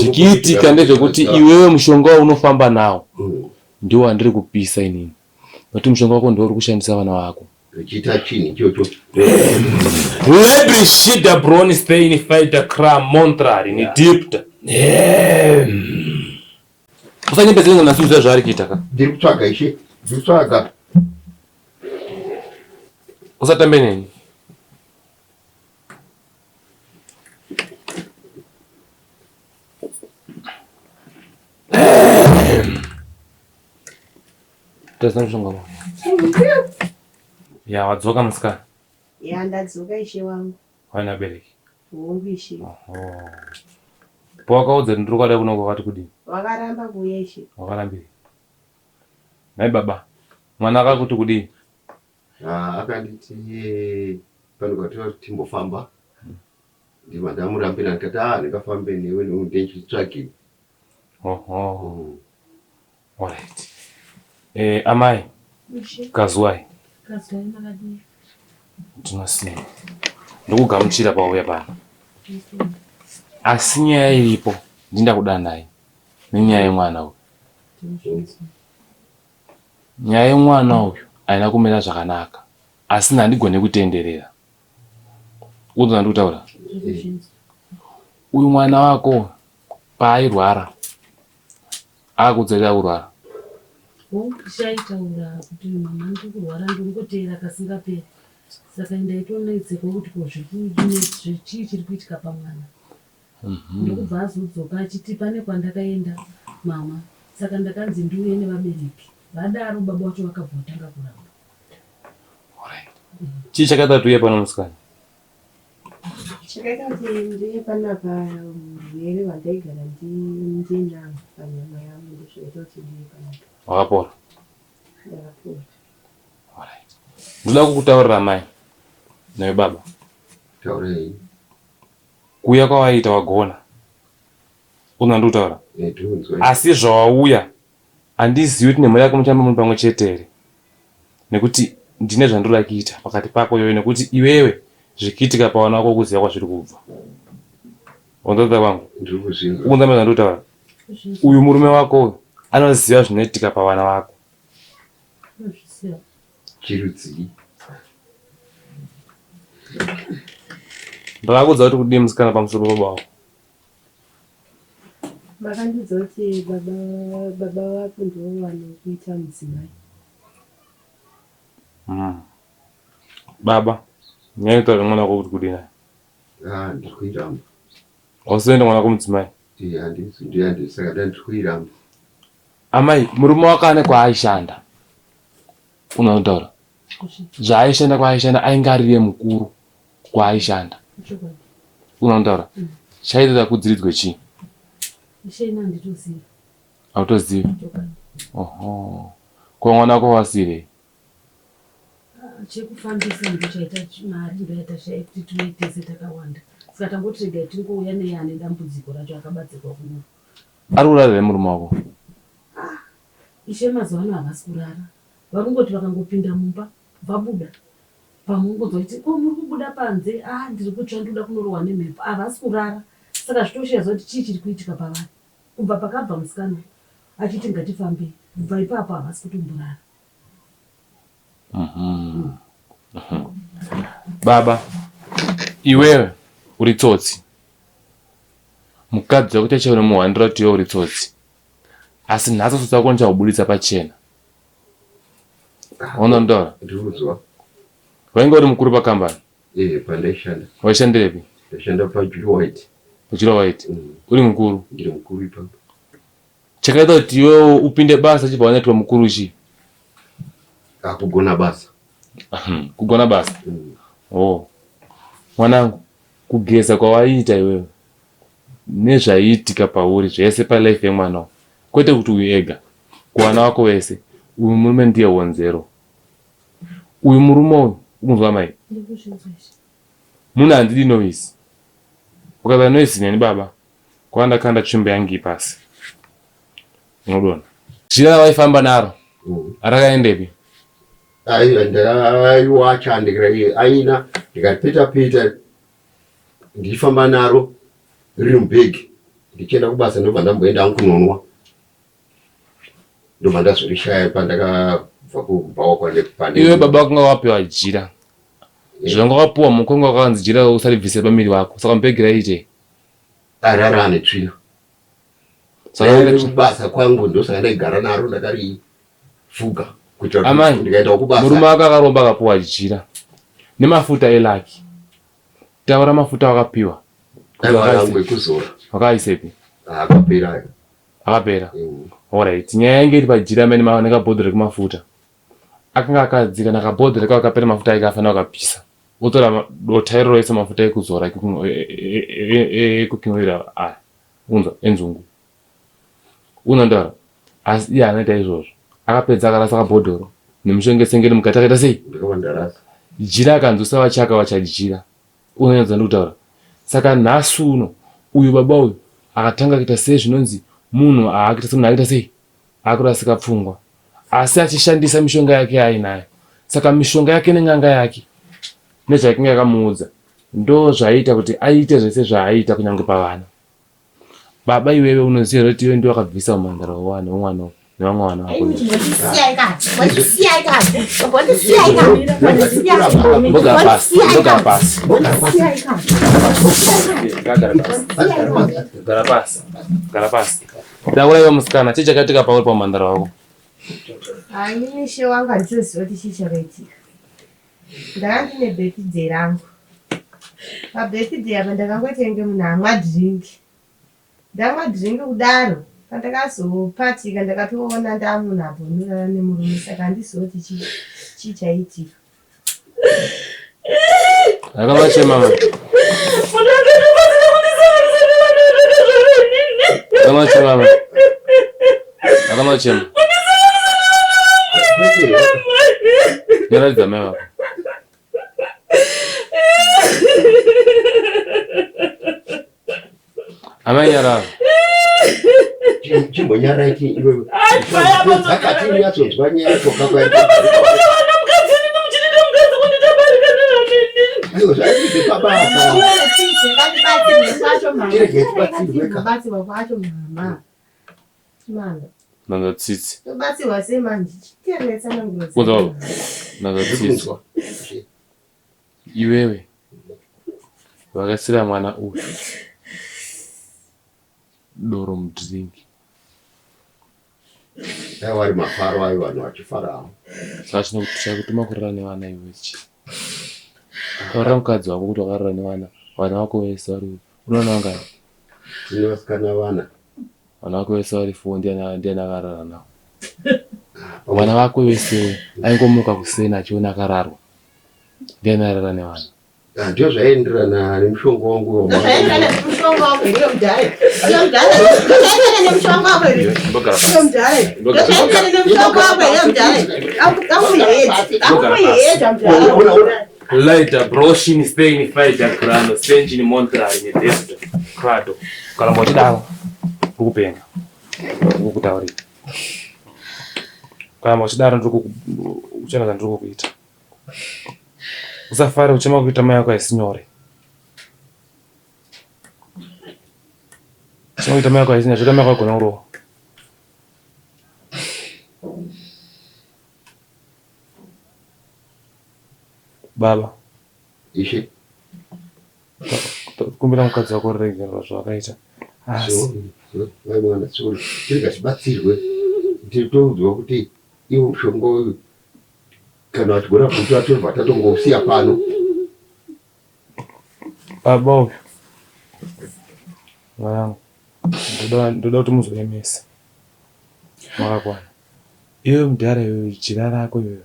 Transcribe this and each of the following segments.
Zvichiitika ndezvekuti iwewe mushonga waunofamba nawo ndiwo wandiri kupisa inini. Nokuti mushonga wako ndiwo uri kushandisa vana vako. Chiita chinhu ichocho. Lebri shida broni stein fighter kra montra rini dipta. Usanyepedzere ngana suza zvaari kuita ka. Ndiri kutsvaga ishe. Ndiri kutsvaga. Usatambe neni. Tazina mushonga wako. Ya wadzoka musikana. Ya ndadzoka ishe wangu. Wana bereki. Hongu ishe. Oho. Pawakaudza ndiri kwada kuno kwakati kudii? Wakaramba kuuya ishe. Wakarambirei? Nhai baba. Mwana akakuti kudii? Ah, akanditi pano kwatira timbofamba. Ndibva ndamurambira ndikati ah ndingafambe newe nekuti ndichitsvagei. Oho. Alright. Eh, amai. Kazuwai. Kazuwai makadii? Tinosimba. Ndikugamuchira pauya pano. Asi nyaya iripo ndinda kudanai nenyaya yemwana uyu. Nyaya yemwana uyu haina kumira zvakanaka asi handigone kutenderera. Unzwa ndikutaura? Uyu mwana wako paairwara Akudzorera kurwara. Hongu aitaura kuti mama ndiri kurwara ndiri kungoteera kasingaperi saka ndaitonetseka kuti ko chii chiri kuitika pamwana ndokubva azodzoka achiti pane kwandakaenda mama saka ndakanzi ndiuye nevabereki vadaro baba wacho vakabva vatanga kuramba. Chii chakaita kuti uye pano musikana? Chakaita kuti ndiye panapa urwere hwandaigara ndinahwo panyama yangu ndozvakaita kuti ndiye panapa. Wakapora? Ndakapora. Alright. Ndoda kukutaurira mai newe baba. Taurei. Kuuya kwawaita wagona. Unzwa ndikutaura? Eh, ndirikunzwa. Asi zvawauya Handizivi kuti nemhuri yako muchamba muri pamwe chete here nekuti ndine zvandiroda kuita pakati pako iwewe nekuti iwewe zvikiitika pavana vako ukuziva kwazviri kubva. Wanzwa kwangu? Ndiri kuzvinzwa. Ukunzwa zvandiri kutaura? Uyu murume wako uyu anoziva zvinoitika pavana vako. Chirudzii? Ndakakuudza kuti kudii musikana pamusoro pababa wako? Makandiudza kuti baba baba vako ndivo vanokuita mudzimai. Baba, nyaya yekutaura nemwana wako kuti kudii naye? Ah, ndiri kuiramba. Wausizoenda mwana wako mudzimai? Eh, handisi ndiye handisi saka ndiri kuiramba. Amai, murume wako ane kwaaishanda. Unotaura. Zvaaishanda kwaaishanda ainge ariye mukuru kwaaishanda. Unotaura. Chaita kudziridzwe chii? Hautozivi. Oho. Ko mwana wako wasirei? Chekufambisa ndochaita mari ndoyaita shaya kuti tiuye tese takawanda saka tangoti regai tingouya neye ane dambudziko racho akabatsirwa kuno. Ari kurara here murume wako? Ah, ishe mazuva ano havasi kurara vari kungoti vakangopinda mumba vabuda pamwe ungonzwa kuti ko muri kubuda panze ah ndiri kutsva ndinoda kunorohwa nemhepo havasi kurara saka zvitoshaya kuti chii chiri kuitika pavari kubva pakabva musikana achiti ngatifambei kubva ipapo havasi kutomborara. Baba, iwewe uri tsotsi. Mukadzi wako chaiye unomuhwandira kuti iwe uri tsotsi. Asi nhasi tsotsi wako ndichahuburitsa pachena. Waona ndora? Ndirikunzwa. Wainge uri mukuru pakambani? Eh, pandaishanda. Waishandirepi? Ndaishanda paJuly White. PaJuly White. Uri mukuru? Ndiri mukuru ipapo. Chakaita kuti iwewe upinde basa chibva wanaitwa mukuru chii? Ah, kugona basa. Kugona basa? Oh. Mwanangu, kugeza kwawaiita iwewe nezvaiitika pauri zvese palife yemwana uyu kwete kuti uyu ega kuvana vako vese uyu murume ndiye honzero uyu murume uyu ukunzwa mai munhu handidi noise ukaita noise neni baba kwava ndakanda tsvimbo yangu iyi pasi unodona jira ravaifamba naro rakaendepi Ndakaiwacha ndikaina ndikapeta peta ndichifamba naro riri mubhegi. Ndichienda kubasa ndobva ndamboenda hangu kunonwa. Ndobva ndazorishaya pandakabva kubhawa kwande pane. Iwe baba wakanga wapiwa jira. Zvanga wapiwa mukongo wakanzi jira usaribvise pamiri wako. Saka mubhegi raiitei? Arara ane tsvina. Saka kubasa kwangu ndosaka ndaigara naro ndakarifuga kuitira kuti Amai, ndikaenda kubasa. murume wako akaromba akapiwa jira nemafuta elaki. Taura mafuta wakapiwa. Aiwa rangu ekuzora. Wakaisepi? Akapera ayo. Akapera. Alright, nyaya yange iri pajira amene nekabhodhoro kemafuta. Akanga akadzika nakabhodhoro kava kapera mafuta aike afanira kukapisa. Otora dota iroro oisa mafuta ekuzora ecooking oil aya. Unzwa enzungu. Unondaura asi iye anoita izvozvo. Akapedza akarasa kabhodhoro nemushongesengeri mukati akaita sei? Ndakabva ndarasa. Jira akanzi usavachaka vachajira. Unonyatsa ndikutaura. Saka nhasi uno uyu baba uyu akatanga kuita sei zvinonzi munhu aakuita semunhu akuita sei akurasika pfungwa asi achishandisa mishonga yake yaainayo. Saka mishonga yake nen'anga yake nezvaikunge yakamuudza ndo zvaiita kuti aite zvese zvaaiita kunyange pavana. Baba iwewe unoziva here kuti iwe ndiwe wakabvisa umhandara hwewana hwemwana uyu nevamwe vana vako? Mbogara pasi, mbogara pasi. Gara pasi, gara pasi. Taura iwe musikana, chii chakaitika pauri paumhandara hwako? Ini ishe wangu handizoziva kuti chii chakaitika. Ndanga ndine birthday rangu. Pabirthday apa ndakangoita inge munhu amwa drink. Ndamwa drink kudaro pandakazopatika ndakatoona ndamunhu apo ndinorara nemurume saka handizivi kuti chii chii chaiitika. Akavachema mama. Akavachema mama. Akavachema. Nyaradza mai vako. Amai nyarara. Chimbonyarai ti iwewe. Dzakati unyatsonzwa nyaya yacho kakwaita. Aiwa zvaizvi pabasa. Chirege tibatsirwe ka. Kubatsirwa kwacho mama. Mama. Nanza tsitsi. Tobatsirwa sei manje? Chiteerera tsananguro Kunza baba. Nanza tsitsi. Kunzwa. Iwewe vakasira mwana uyu doro mudrink. Aiwa ari mafaro ayo vanhu vachifara havo. Saka chakutuma kurara nevana iwe chii? Taurira mukadzi wako kuti wakarara nevana vana vako vese vari unoona vangani? Tine vasikana vana. Vana vako vese vari four ndiani ndiani akarara navo? Vana vako vese aingomuka kuseni achiona akararwa. Ndiani arara nevana? Ah, Ndizvo zvaienderana nemushonga wangu. Ndozvaenderana nemushonga wako here mudhara? Iyo mudhara. Ndozvaenderana nemushonga wako here? Mbogara Iyo mudhara. Ndozvaenderana nemushonga wako here mudhara? Akumuhedza. Akumuhedza mudhara. Leiter, broshin, stein, fighter, grano, senjin, montral, nedesda, crado. Kana mwachidaro, ndikupenga. Ndikukutaurira. Kana mwachidaro ndikuchena zvandiri kukuita. Usafare kuchema kuita mai yako haisi nyore. Kuchema kuita mai yako haisi nyore, zvekuita mai yako agona kurohwa. Baba. Ishe. Kumbira mukadzi wako ruregerero zvawakaita. Asi Mai mwana sorry. Chirega tibatsirwe. Titoudzwa kuti iwo mushonga uyu kana vachigona kuutora tobva tatongousiya pano. Baba uyu mwanangu ndoda kuti muzoemesa makakwana. Iwe mudhara iwe jira rako iwewe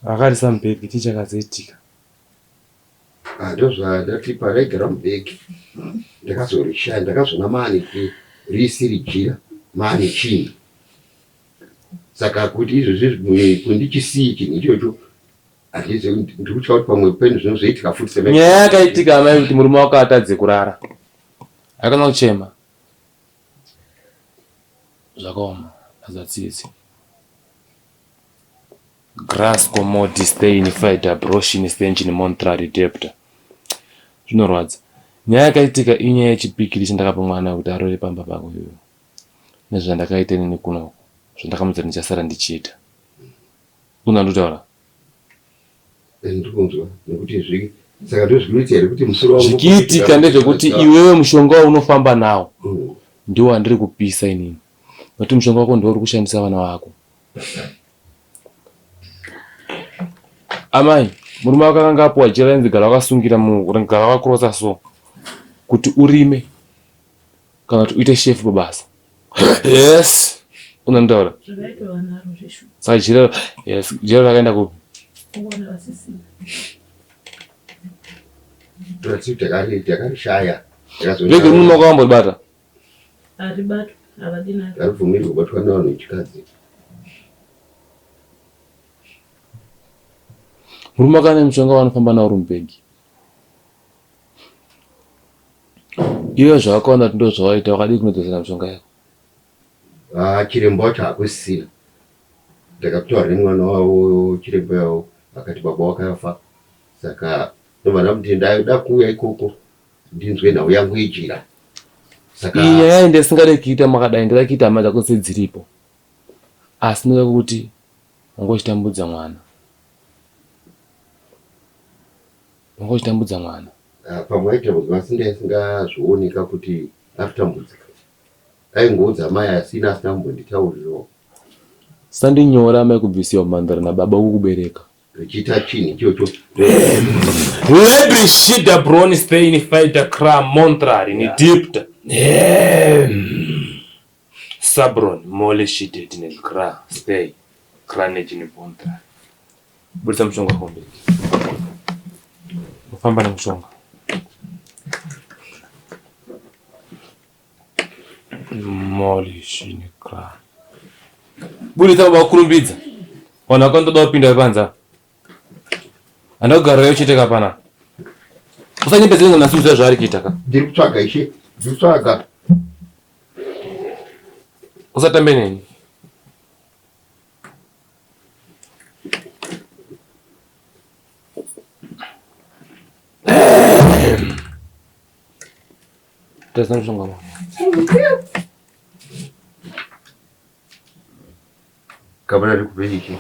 vakarisa mubhegi chii chakazoitika? Ah, ndozvandati paraigara mubhegi ndakazorishaya ndakazoona maane risiri jira maane chinhu saka kuti izvozvi kundichisiyi chinhu ichocho handizivi ndiri kutya kuti pamwe penu zvinozoitika futi sema Nyaya yakaitika amai kuti murume wako atadze kurara akana kuchema zvakaoma azatsitsi Grass commodi stein fighter broshin stenchini montrary depta zvinorwadza. Nyaya yakaitika inyaya yechipikiri chandakapa mwana kuti arove pamba pako iyoyo nezvandakaita inini kuno uku zvandakamudza ndichasara ndichiita. Una ndotaura. Ndikunzwa nekuti zvi saka ndozvinoita here kuti musoro wangu Zvikiitika ndezvekuti iwewe mushonga waunofamba nawo ndiwo wandiri kupisa inini. Nokuti mushonga wako ndiwo uri kushandisa vana vako. Amai, murume wako akanga apuwa jira rainzi gara wakasungira mu gara wakakurosa so kuti urime kana kuti uite shefu pabasa. Yes. Unondaura. Zvakaitwa naro zveshu. Saka jira yes, jira rakaenda kupi? Kuona vasisina. Tati takari takarishaya. Bhegi murume wako wamboribata. Aribatwa havadi naro. Aribvumirwi kubatwa nevanhu vechikadzi. Murume wako ane mushonga waanofamba nawo uri mubhegi. Iwe zvawakaona kuti ndozvawaita wakadii kunodzosera mishonga yako? Ah, chiremba wacho hakusisina. Ndakataura nemwana wavo chiremba yavo akati baba wakafa saka ndobva ndamuti ndaida kuuya ikoko ndinzwe nhau yangu yejira. Saka Iyi nyaya iyi ndisingade kuita makadai ndida kuita hama dzako sedziripo asi ndoda kuti wanga uchitambudza mwana. Wanga uchitambudza mwana. Ah, pamwe aitambudzwa asi ndaisingazvioneka kuti ari kutambudzika. Aingoudza amai asina asina kumbonditaurirawo. Sandinyora amai kubvisiwa mhandara nababa vokukubereka. Richiita chinhu ichocho. Lebri shida broni stein fighter kra montra rini dipta. Sabron mole shide tine kra stay kra nejini bontra. Budisa mushonga wako mberi. Ufamba nemushonga. Moli shini kra. Budisa baba kurumbidza. Vanhu vakandoda kupinda panze. Andogara yo chete kapana. Usanyepedzere ngana suza zvaari kuita ka. Ndiri kutsvaga ishe, ndiri kutsvaga. Usatambe neni. Testa mushonga mama. Kabana ndikupe ichi.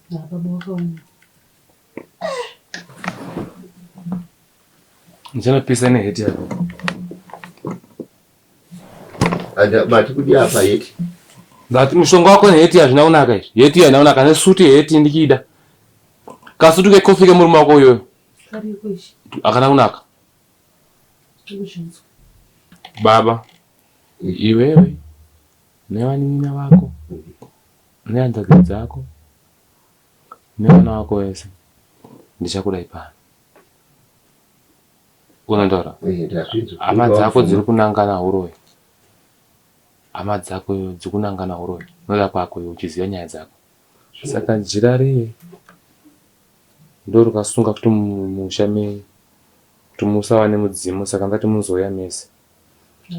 Baba wakaoma. Ndichanopisa neheti yako. Mati kudii apa heti? Ndati mushonga wako neheti hazvina kunaka izvi. Heti haina kunaka nesuti heti ndichiida. Kasutu kekofi kemurume wako uyoyo. Kariko ichi. Hakana kunaka. Ndikuzvinzwa. Baba, iwewe nevanin'ina vako nehanzvadzi dzako nevana vako vese ndichakudai pano. Unondaura? Hama dzako dziri kunangana huroyi. Hama dzako dziri kunangana huroyi. Unoda kwako iwe uchiziva nyaya dzako. Saka jira riye ndorikasunga kuti musha menyu kuti musava nemudzimu saka ndati muzouya mese.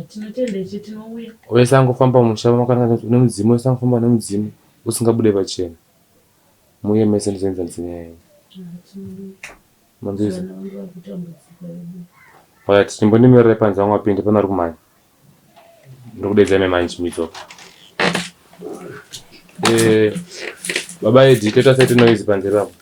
Tinotenda ichi tinouya. Wese angofamba musha makanaka une mudzimu wese angofamba nemudzimu usingabude pachena. Muuye mese ndizoenzanise nyaya yenyu. Manzwisa? Vana vangu vari kutambudzika vedu. Alright, chimbondimirira panze vangu vapinde pane vari kumhanya. Ndokudedza ime manje midzoka. Eh, baba Edi, toita sei noise panze ipapo?